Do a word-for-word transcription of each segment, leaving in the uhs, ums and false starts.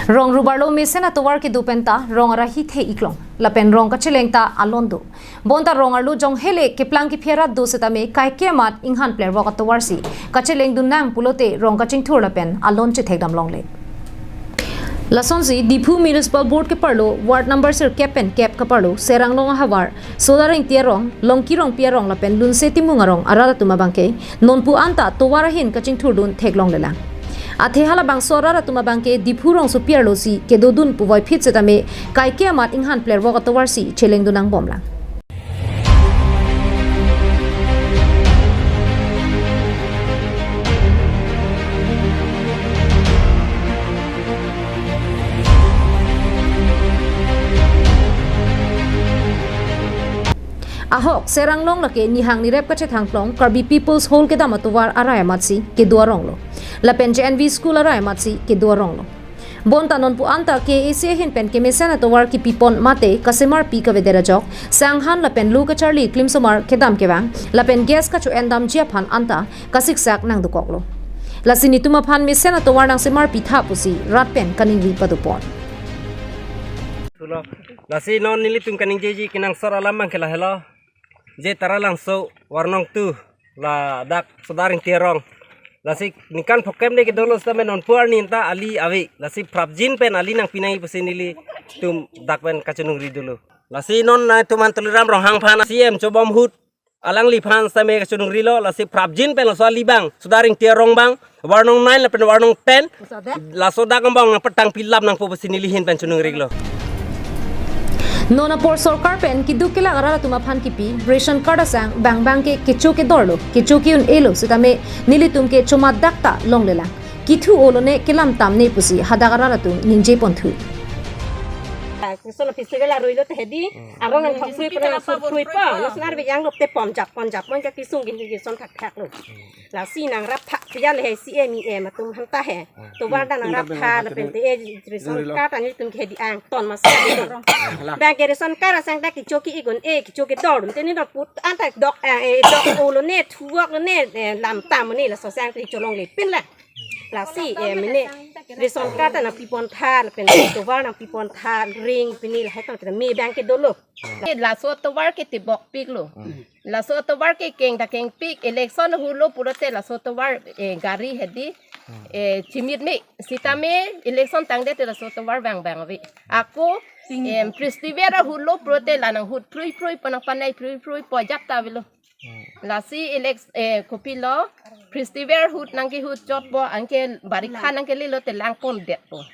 Rong rubarlo mesen atovar kedo penta rong arahi the iklong. Lapen rong kacheleng ta alon do. Bonta rong arlo jong hele keplang kephi arat do setame kaike amat inghan plervok atovar si kacheleng dun nang pulote rong kachingthur lapen alon chethekdam longle. Lasonsi Diphu Municipal Board keparlo ward number sirkep pen kep keparlo Seranglong ahavar Sodar Ingti arong, Longki Rongpi arong lapen Lunse Timung arong arat atum abangke nonpu anta tovar ahin kachingthur dun theklonglelang. Athe halabangso arat atum abangke Diphu rongsopi arlo si kedo dun puvoiphit setame kaike amat inghan plervok atovar si cheleng dun nangbomlang. Ahok, Seranglong lake nihang nirep kachethangplong Karbi People's Hall kedam atovar arai amatsi kedo aronglo. Lapen J N V School arai amatsi kedo aronglo. Bonta nonpu anta K A A C ahin pen kemesen atovar kipipon mate kasemarpi kavedet ajok, sanghan lapen lo kacharli klimsomar kedam kevang, lapen gas kacho-endamji aphan anta kasiksak nangdokoklo. Lasi netum aphan mesen atovar nangsemarpitha pusi rat pen kaningri padopon. Lasi non nelitum kaningjeji kenangsot alam abangke lahelo. Je Taralangso warnong tu ladak Sodar Ingti arong. Lasi ningkan phongkep de kedolo setame nonpu arni anta ali ave. Lasi prapjin pen ali nangpi nangji pusi nelitum dak pen kachiningri dolo. Lasi non nangtum an Tuliram Ronghang aphan C M chobom ahut alangliphan setame kachiningri lo, lasi prapjin pen laso ali abang, Sodar Ingti arong abang, warnong nine lapen warnong ten, laso dak abang nangpatangpi lap nangpo pusi nelihin pen chiningri lo. Non apor sorkar pen keduk kelak arat atum aphan kipi ration card asang bang bang ke kecho kedorlo, kecho ke-un-elo setame nelitum ke chomat dak ta longlelang. Kethu olone kelam tamne pusi hadak arat atum ningje ponthu. Lason festival aruilo te hedi, arong an thok thrui pura sur thrui pa, lason arve yang lop te ponjap, ponjap, ponjap kesung gin gin son thak thak lo. Lasi nangrap thak pia le he C M E M atum hanta he. Tovar ta nangrap tha lapen te e ration card ani tum ke hedi angton mas. Bang ke ration card asang ta kecho ke-un-e, kecho kedor, te ni dok put anta dok, eh, dok olone, thuok lone, eh, lam tamne, laso sang te cholongle pin la. Lasi, eh, mene ration card ta nangpipontha, lapen tovar nangpipontha, ring pini lahai tang pini me bang ke dolo. Laso tovar ke tebokpiklo. Laso tovar ke keng ta kengpik, election ahutlo pulote laso tovar, eh, gari hedi, eh, chimit me. Setame election tangdet te laso tovar bang bang ave. Ako, em, festival ahutlo pulote la nanghut phrui phrui, panang panai phrui phrui, pojap ta avelo. Lasi elect, eh, kopilo, festival ahut nangkehut chotpo, anke barikha nangkelelo te langpondetpo.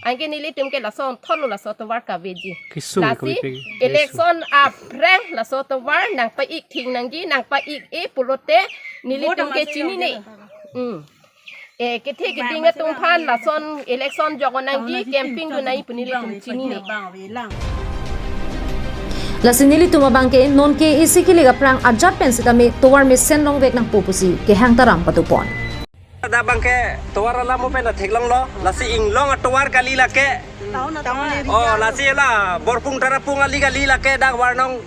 Anke nelitum ke lason thotlo laso tovar kaveji. Kesung lasi kopi pe, election aphrang laso tovar nangpa-ik thing nangji, nangpa-ik-e pulote nelitum ke chinine. Hmm. Eh, kethe keding atum aphan lason election jogo nangji, campaign do nangji pu nelitum chinine. Lasi nelitum abangke non ke isi kilik aphrang ajat pen setame tovar mesen longvek nangpo pusi kehang taram padopon. Dak abangke tovar alam pen theklonglo, lasi inglong atovar kali lake. Oh, lasi la Borpung Tarapung ali kali lake dak warnong,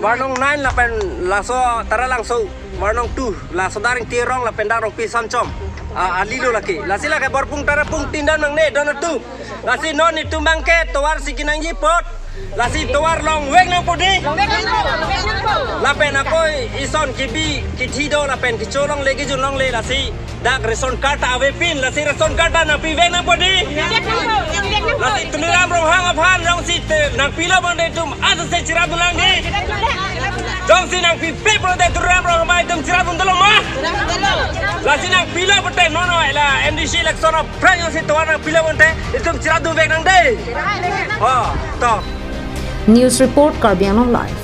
warnong nine lapen laso Taralangso warnong two, la Sodar Ingti arong lapen dak Rongpi Sanchom. Ah, alilo lake. Lasi lake Borpung Tarapung tin dam nangne don atum. Lasi non netum abangke tovar si kenangji apot. Lasi tovar longvek nangpo dei. Lapen ako ison kebi kethi do lapen kecholongle kejunlongle lasi dak ration card ta avepin, lasi ration card ta nangpivek nangpo dei. Lasi Tuliram Ronghang aphan jongsi te nangpilo bonde itum asase cherapdunlang dei. Jongsi nangpipe pulote Tuliram Ronghang aphan itum cherapdun dolo ma. Lasi nangpilo bonte non non la M D C election aphrang jongsi tovar nangpilo bonte itum cherapdunvek nang dei. Oh, to. News report, Karbi Anglong Live.